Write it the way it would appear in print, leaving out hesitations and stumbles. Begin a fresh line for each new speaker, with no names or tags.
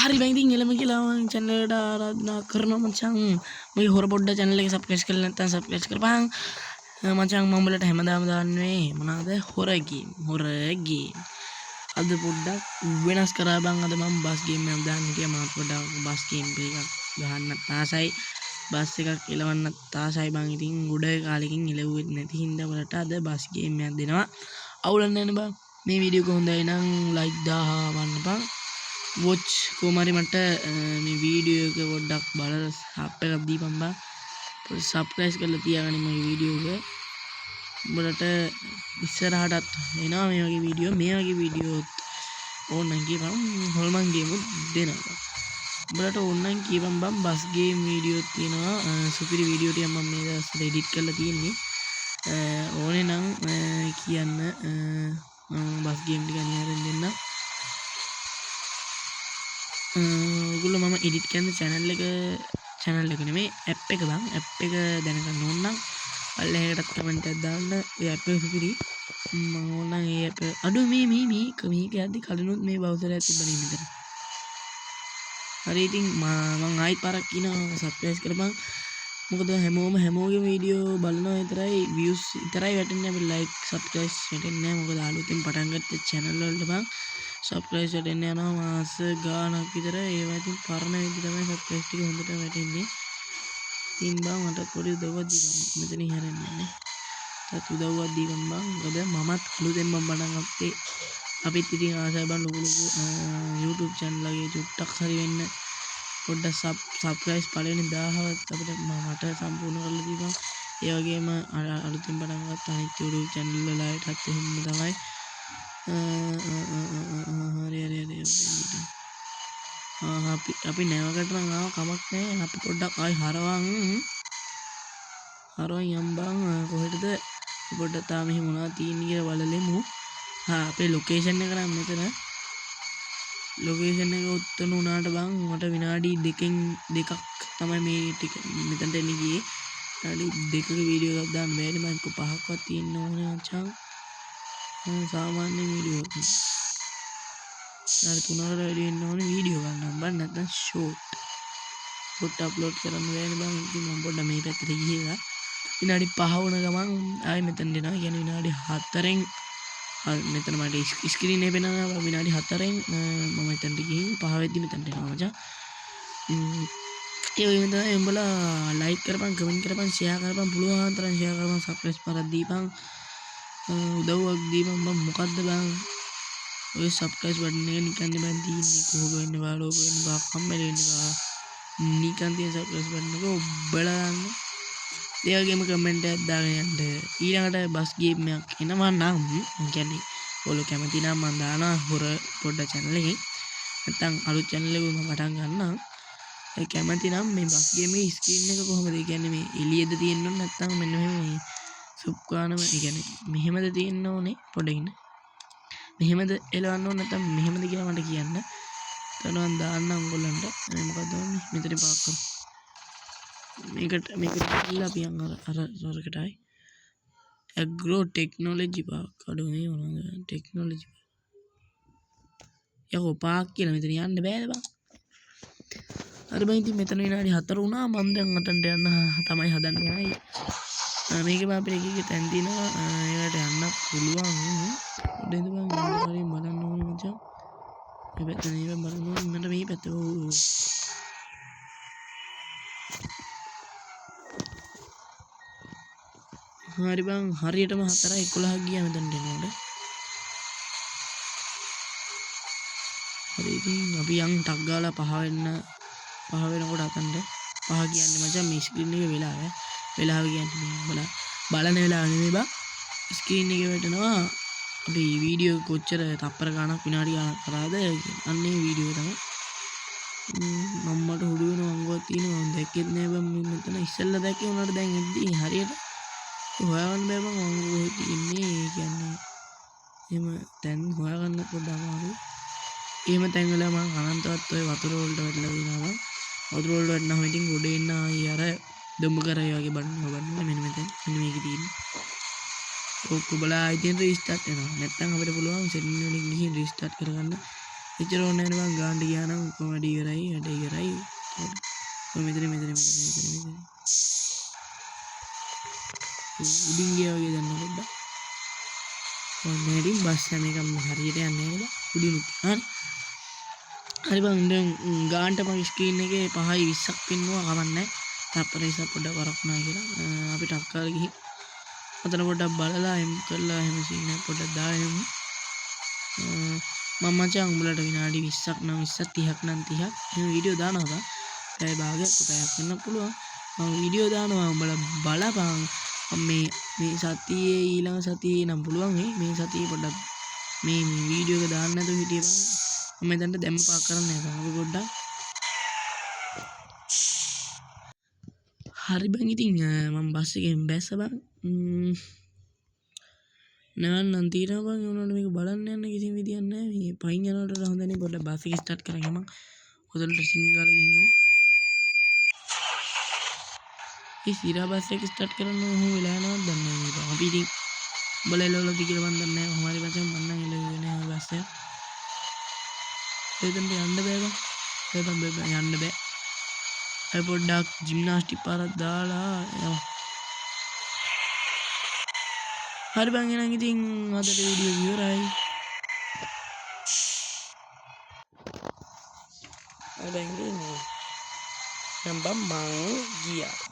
හරි බං, ඉතින් එළම කියලා මං චැනල් එකට ආරාධනා කරනවා මචං. මගේ හොර පොඩ්ඩ චැනල් එක සබ්ස්ක්‍රයිබ් කරලා නැත්නම් සබ්ස්ක්‍රයිබ් කරපන් මචං. මම උඹලට හැමදාම දාන්නේ මොනවාද? හොර ගේම්, හොර ගේම්. අද පොඩ්ඩක් වෙනස් කරා බං. අද මම බස් ගේම් එකක් දාන්න හිටියා. මම පොඩ්ඩක් බස් ගේම් එකක් ගහන්නත් ආසයි, බස් එකක් එලවන්නත් ආසයි බං. ඉතින් ගොඩ කාලෙකින් එලෙව්වෙත් නැති හින්දා උඹලට අද බස් ගේම් එකක් දෙනවා. අවුලක් නැහැ නේ බං. මේ වීඩියෝ එක හොඳයි නම් ලයික් දාවන්න බං. වොච් කොහොම හරි මට මේ වීඩියෝ එක පොඩ්ඩක් බලලා සබ් එකක් දීපන් බං. පොඩි සබ්ස්ක්‍රයිබ් කරලා තියාගන්න මගේ වීඩියෝ එක. උඹලට ඉස්සරහටත් එනවා මේ වගේ වීඩියෝ. මේ වගේ වීඩියෝත් ඕන නම් කියපන්, හොල්මන් ගේමුත් දෙනවා. උඹලට ඕන නම් කියපන් බං. බස් ගේම් වීඩියෝත් තියෙනවා. සුපිරි වීඩියෝ ටිකක් මම මේ දවස්වල එඩිට් කරලා තියෙන්නේ. ඕනේ නම් කියන්න, මම බස් ගේම් ටික අනිවාර්යෙන් දෙන්නම්. ඔයගොල්ලෝ මම එඩිට් කරන චැනල් එක, චැනල් එක නෙමෙයි, ඇප් එක බං. ඇප් එක දැනගන්න ඕන නම් පල්ලෙහාටත් කමෙන්ට් එකක් දාන්න. ඔය ඇප් එක සුපිරි. මම ඕන නම් ඒ ඇප් අඩු මේ මේ මේ මේක යද්දි කලිනුත් මේ බවුසර් එකක් තිබ්බනේ මෙතන. හරි, ඉතින් මං ආයිත් පාරක් කියනවා සබ්ස්ක්‍රයිබ් කරපන්. මොකද හැමෝම හැමෝගේම වීඩියෝ බලනවා විතරයි, වීව්ස් විතරයි වැටෙන්නේ, අපිට ලයික් සබ්ස්ක්‍රයිබ් වැටෙන්නේ නැහැ. මොකද අලුතෙන් පටන් ගත්ත චැනල් වලට බං සබ්ස්ක්‍රයිබ් වැටෙන්න යනවා මාස ගාණක් විතර. ඒවා ඉතින් පරණ විදිහ තමයි සබ්ස්ක්‍රයිබ් ටික හොඳට වැටෙන්නේ. ඉතින් බං මට පොඩි උදව්වක් දීපන්. මෙතනින් හැරෙන්නේ නේ. තත් උදව්වක් දීපන් බං. මොකද මමත් අලුතෙන් බං පටන් ගත්තේ. අපිත් ඉතින් ආසයි බං ලොකු ලොකු YouTube channel වගේ චුට්ටක් හරි වෙන්න. පොඩ්ඩක් සබ්ස්ක්‍රයිබ් පළවෙනි 1000වත් අපිට මට සම්පූර්ණ කරලා දීපන්. ඒ වගේම අර අලුතෙන් පටන් ගත්ත අනිත් YouTube channel වල අයටත් එහෙම තමයි. හරි හරි හරි හරි. අපි නැවකට නම් ආව කමක් නෑ. අපි පොඩ්ඩක් ආයි හරවන් හරවන් යම් බං. කොහෙටද පොඩ්ඩක් තාම මෙහෙ මොනවද තියෙන්නේ කියලා බලලෙමු. අපේ ලොකේෂන් එක නම් මෙතන. ලොකේෂන් එක උත්තර වුණාට බං මට විනාඩි දෙකෙන් දෙකක් තමයි මේ ටික මෙතනට එන්න ගියේ. විනාඩි දෙකක වීඩියෝ එකක් දාන්න බෑනේ බං. එක්ක පහක්වත් තියෙන්න ඕනේ මචං. සාමාන්‍ය වීඩියෝ එකක්. විනාඩි තුනකට වැඩි වෙන්න ඕනේ වීඩියෝ ගන්න බං, නැත්නම් ෂෝට්. ෂෝට් අප්ලෝඩ් කරන්න බෑනේ බං. ඉතින් මම පොඩ්ඩක් මේ පැත්තට ගිහලා විනාඩි 5 වුණ ගමන් ආයෙ මෙතනට එනවා. කියන්නේ විනාඩි 4න් මෙතන මට ස්ක්‍රීන් එකේ පෙන්නනවා විනාඩි 4න් මම එතනට ගිහින් 5 වෙද්දි මෙතනට එනවා මචං. ඒ වගේම තමයි උඹලා ලයික් කරපන්, කමෙන්ට් කරපන්, ෂෙයා කරපන්, පුළුවන් තරම් ෂෙයා කරපන්, සබ්ස්ක්‍රයිබ් පාරක් දීපන්, උදව්වක් දීපන් බං. මොකද්ද බං ඔය සබ්ස්ක්‍රයිබ් බටන් එක නිකන් බං තියෙන්නේ. කොහොම වෙන්න බා, ලෝභ වෙන්න බා, කම්මැලි වෙන්න බා. නිකන් තියෙන සබ්ස්ක්‍රයිබ් බටන් එක ඔබලා දාන්න. ඒ වගේම කමෙන්ට් එකක් දාගෙන යන්න. ඊළඟට බස් ගේම් එකක් එනවා නම්, මං කියන්නේ ඔයගොල්ලෝ කැමති නම් මං දානවා හොර පොඩ්ඩ චැනල් එකෙන්. නැත්තම් අලුත් චැනල් එකක් මම පටන් ගන්නම්. ඒ කැමති නම් මේ බස් ගේම් එකේ ස්ක්‍රීන් එක කොහොමද? ඒ කියන්නේ මේ එළියද තියෙන්න ඕනේ නැත්තම් මෙන්න මෙහෙම මේ සුප් ගානම, ඒ කියන්නේ මෙහෙමද තියෙන්න ඕනේ? පොඩ්ඩක් ඉන්න. මෙහෙමද එලවන්න ඕනේ නැත්තම් මෙහෙමද කියලා මට කියන්න. එතන මං දාන්නම් ඔයගොල්ලන්ට. මේ මොකද්ද ඕනේ? මෙතන පාක් කරමු. මේකට ගිහලා අපි යන් අර අරකට ආයි. Agro technology Park. අඩෝ මේ මොනවද? Technology Park. යකෝ පාක් කියලා මෙතන යන්න බෑද බං? හරි බං, ඉතින් මෙතන විනාඩි 4 වුණා. මං දැන් අතන්ට යන්න තමයි හදන්නේ ආයි. මේකේ බං අපිට එක එක තැන් තියෙනවා. ඒවට යන්න පුළුවන්. උඩ ඉඳන් බං යන්න කලින් බලන්න ඕනේ මචං. මේ පැත්ත නේ බං බලන්න ඕනේ. මට මේ පැත්ත. ඔව් ඔව්. හරි බං, හරියටම 4:11ක් ගියා මෙතනට එනකොට. හරි ඉතින් අපි යන් ටක් ගාලා පහ වෙන්න, පහ වෙනකොට අතන්ට. පහ කියන්නේ මචං මේ ස්ක්‍රීන් එකේ වෙලාව ඈ. වෙලාව කියන්නේ මේ උඹලා බලන වෙලාව නෙමෙයි බං. ස්ක්‍රීන් එකේ වැටෙනවා අපි වීඩියෝ කොච්චර තප්පර ගාණක් විනාඩි ගාණක් කරාද කියලා. අන්න ඒ වීඩියෝ තමයි. මම්මට හුඩු වෙන වංගුවක් තියෙනවා. මං දැක්කෙත් නෑ බං මේ මෙතන ඉස්සෙල්ලා දැක්කේ උනාට දැන් එද්දි හරියට හොයාගන්න බෑ බං වංගුව කොහෙද තියෙන්නේ. ඒ කියන්නේ එහෙම තැන් හොයාගන්න පොඩ්ඩක් අමාරුයි. එහෙම තැන් වල මං අනන්තවත් ඔය වතුර වලට වැටලා තියෙනවා බං. වතුර වලට වැටෙනවම ඉතින් ගොඩ එන්න ආයි අර දොඹ කරේ වගේ බන්න බන්න මෙන්න මෙතන මෙන්න මේකේ තියෙන්නේ. ඔක්කොම බලා ඉතින් රීස්ටාර්ට් වෙනවා. නැත්තම් අපිට පුළුවන් සෙටින් වලින් ගිහින් රීස්ටාර්ට් කරගන්න. එච්චර ඕනේ නෑ බං ගාන්න ගියා නම් ඔක්කොම වැඩ ඉවරයි වැඩ ඉවරයි. ඔය මෙතන මෙතන මෙතන මෙතන මෙතන උඩින් ගියා වගේ දන්න පොඩ්ඩක්. ඔන්න ඉතින් බස් හැම එකම හරියට යන්නේ නේද? උඩින් හරි. හරි බං දැන් ගාන්ට මගේ ස්ක්‍රීන් එකේ 5:20ක් පෙන්නුවා කමක් නෑ. තප්පර 20ක් පොඩ්ඩක් වරක් වුණා කියලා. අපි ටක් ගාලා ගිහින් අතන පොඩ්ඩක් බලලා එහෙම කරලා එහෙම සීන් එක පොඩ්ඩක් දාලා එමු. මම මචං උඹලට විනාඩි 20ක් නම් 20ක් 30ක් නම් 30ක් එහෙම වීඩියෝ දානවා බං. පැය භාගයක් පැයක් වෙන්න පුළුවන්. මම වීඩියෝ දානවා උඹලා බලපන්. මම මේ මේ සතියේ ඊළඟ සතියේ නම් පුළුවන් මේ සතියේ පොඩ්ඩක් මේ මේ වීඩියෝ එක දාන්න නැතුව හිටියේ බං. මම එතනට දැම්ම පාක් කරන්න යනවා. අපි පොඩ්ඩක් හරි බං ඉතින් මම බස් එකෙන් බැස්ස බං. නෑ නම් තියෙනවා බං. ඒ වුණාට මේක බලන්න යන්න කිසිම විදියක් නෑ. මේ පයින් යනවට වඩා හොඳ නේ පොඩ්ඩක් බස් එක ස්ටාර්ට් කරන් යමන්. හොඳට සිංගාල ගිහින් යමු. ඒ සිරා බස් එක ස්ටාර්ට් කරන්න ඔහොම වෙලා යනවද දන්නේ නෑ බං. අපි ඉතින් උඹලා එලවලද කියලා මන් දන්නේ නෑ. කොහොම හරි මචං මං නම් එලවෙන්නේ නෑ බස් එක. එතනට යන්න බෑ බං. බෑ බං බෑ බං යන්න බෑ. අපි පොඩ්ඩක් ජිම්නාස්ටික් පාරක් දාලා යමු. හරි බං එහෙනම් ඉතින් අදට වීඩියෝ ඉවරයි. හරි බං ඉතින් දැන් බං මං ගියා.